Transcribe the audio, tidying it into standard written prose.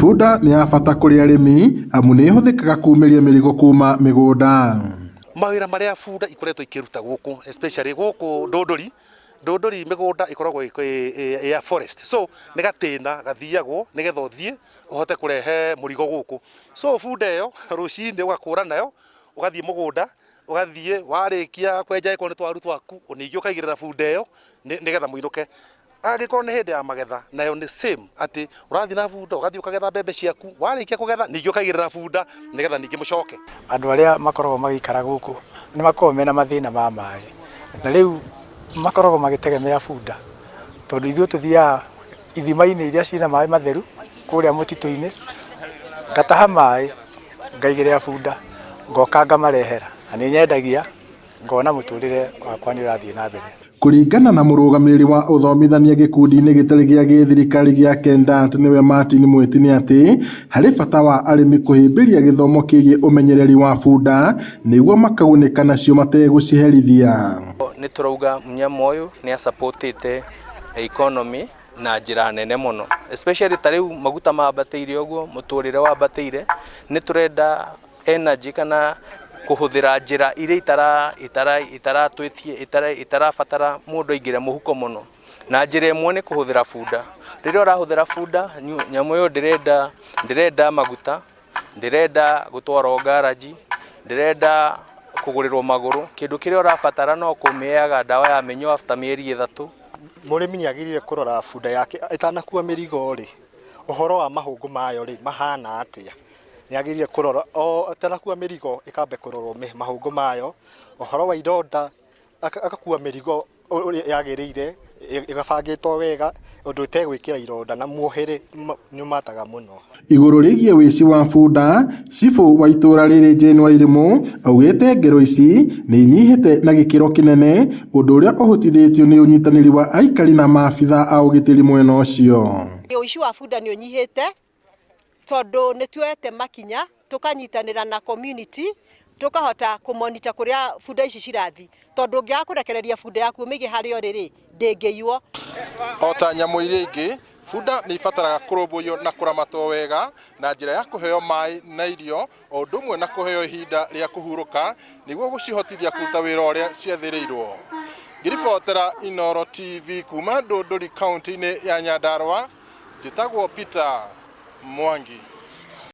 Bunda nĩ ya bata kũrĩ arĩmi amu nĩ ĩhũthĩkaga kumĩria mĩrigo kuma mĩgũnda. Mawĩra marĩa bunda ikoretwo ikĩruta gũkũ, especially gũkũ Ndũndũri, Ndũndũri mĩgũnda ĩkoragwo ĩ ya forest, so nĩ gatĩna gathiagwo nĩgetha ũthiĩ ũhote kũrehe mũrigo gũkũ. So bunda ĩyo rũcinĩ ũgakũra nayo ũgathiĩ mũgũnda, ũgathiĩ warĩkia kwenja angĩkorwo nĩ twaru twaku, ningĩ ũkaigĩrĩra bunda ĩyo nĩgetha mũinũke. Angĩkorwo nĩ hĩndĩ ya magetha nayo nĩ same atĩ ũrathiĩ na bunda ũgathiĩ ũkagetha mbembe ciaku, warĩkia kũgetha ningĩ ũkaigĩrĩra bunda nĩgetha ningĩ mũcoke. Andũ arĩa makoragwo magĩikara gũkũ nĩ makoragwo mena mathĩna ma maĩ, na rĩu makoragwo magĩtegemea bunda, tondũ ithuĩ tũthiaga ithima-inĩ iria ciĩna maĩ matheru kũrĩa mũtitũ-inĩ, ngataha maĩ ngaigĩrĩra bunda ngoka ngamarehera, na nĩ nyendagia ngona mũtũrĩre wakwa nĩ ũrathiĩ na mbere. Kũringana na mũrũgamĩrĩri wa ũthomithania gĩkundi-inĩ gĩtarĩ gĩa gĩthirikari gĩa Kendat nĩwe Martin Mwiti nĩ atĩ harĩ bata wa arĩmi kũhĩmbĩria gĩthomo kĩgiĩ ũmenyereri wa bunda nĩguo makagunĩka nacio mategũciherithia. Nĩ tũrauga mũnyamũ ũyũ nĩ a-support-ĩte economy na njĩra nene mũno, especially ta rĩu maguta mambatĩire ũguo, mũtũrĩre wambatĩire, nĩ tũrenda energy kana kũhũthĩra njĩra iria itara itara itaratwĩtie itarabatara mũndũ aingĩre mũhuko mũno. Na njĩra ĩmwe nĩ kũhũthĩra bunda. Rĩrĩa ũrahũthĩra bunda, nyamũ ĩyo ndĩrenda ndĩrenda maguta, ndĩrenda gũtwarwo ngaranji, ndĩrenda kũgũrĩrwo magũrũ, kĩndũ kĩrĩa ũrabatara no kũmĩheaga ndawa ya mĩnyoo after mĩeri 3. Mũrĩmi nĩ agĩrĩire kũrora bunda yake ĩtanakua mĩrigo rĩ, ũhoro wa mahũngũ mayo rĩ, mahana atĩa. Nĩ agĩrĩire kũrora o ĩtanakua mĩrigo ĩkambe kũrorwo mahũngũ mayo, ũhoro wa ironda, agakua mĩrigo ũrĩa yagĩrĩire, ĩgabangĩtwo wega ũndũ ĩtegwĩkĩra ironda na muohere nĩ ũmataga mũno. Igũrũ rĩgiĩ ũici wa bunda, cibũ wa itũra rĩrĩ Jane Wairimu augĩte ngero ici nĩ inyihĩte na gĩkĩro kĩnene ũndũ ũrĩa ũhotithĩtio nĩ ũnyitanĩri wa aikari na maabitha a ũgitĩri mwena ũcio. Ũici wa bunda nĩ ũnyihĩte tondũ nĩ tuoete makinya tũkanyitanĩra na community tũkahota kũ monitor kũrĩa bunda ici cirathi, tondũ ũngĩaga kũrekereria bunda yaku ũmĩige harĩa ũrĩ rĩ, ndĩngĩiywo. O ta nyamũ iria ingĩ, bunda nĩ ibataraga kũrũmbũiyo na kũramatwo wega na njĩra ya kũheo maĩ na irio o ũndũ ũmwe na kũheo ihinda rĩa kũhurũka nĩguo gũcihotithia kũruta wĩra ũrĩa ciathĩrĩirwo. Ngĩribotera Inooro TV kuma Ndũndũri kaunti-inĩ ya Nyandarua, njĩtagwo Peter Mwangi.